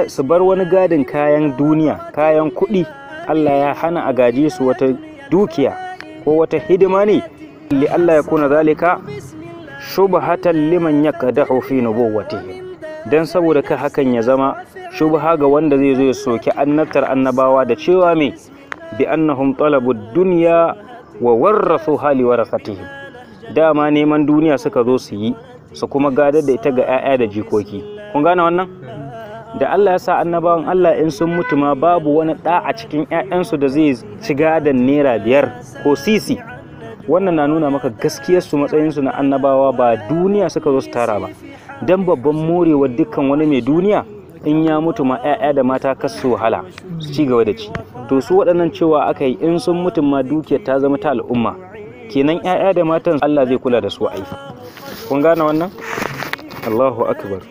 Su bar wani gadin kayan duniya, kayan kuɗi. Allah ya hana a gaje su wata dukiya ko wata hidima ne. Li Allah ya kuna zalika shubhatan liman yakdahu fi nubuwwatihi, dan saboda ka hakan ya zama shubha ga wanda zai zo ya soki annabtar annabawa da cewa me bi annahum talabu dunya wa warrathu hali warasatihim. Dama neman duniya suka zo su yi, su kuma gadar da ita ga 'ya'ya da jikoki. Kun gane wannan? Da Allah ya sa annabawan Allah in sun mutu ma babu wani ɗa a cikin 'ya'yansu da zai ci gadon naira 5 ko sisi. Wannan na nuna maka gaskiyarsu, matsayinsu na annabawa, ba duniya suka zo su tara ba. Dan babban morewa dukkan wani mai duniya, in ya mutu ma 'ya'ya da mata kas su wahala, su ci gaba da ci. To su waɗannan cewa aka yi in sun mutu ma dukiyar ta zama ta al'umma. Kenan 'ya'ya da matan Allah zai kula da su ai. Kun gane wannan? Allahu akbar.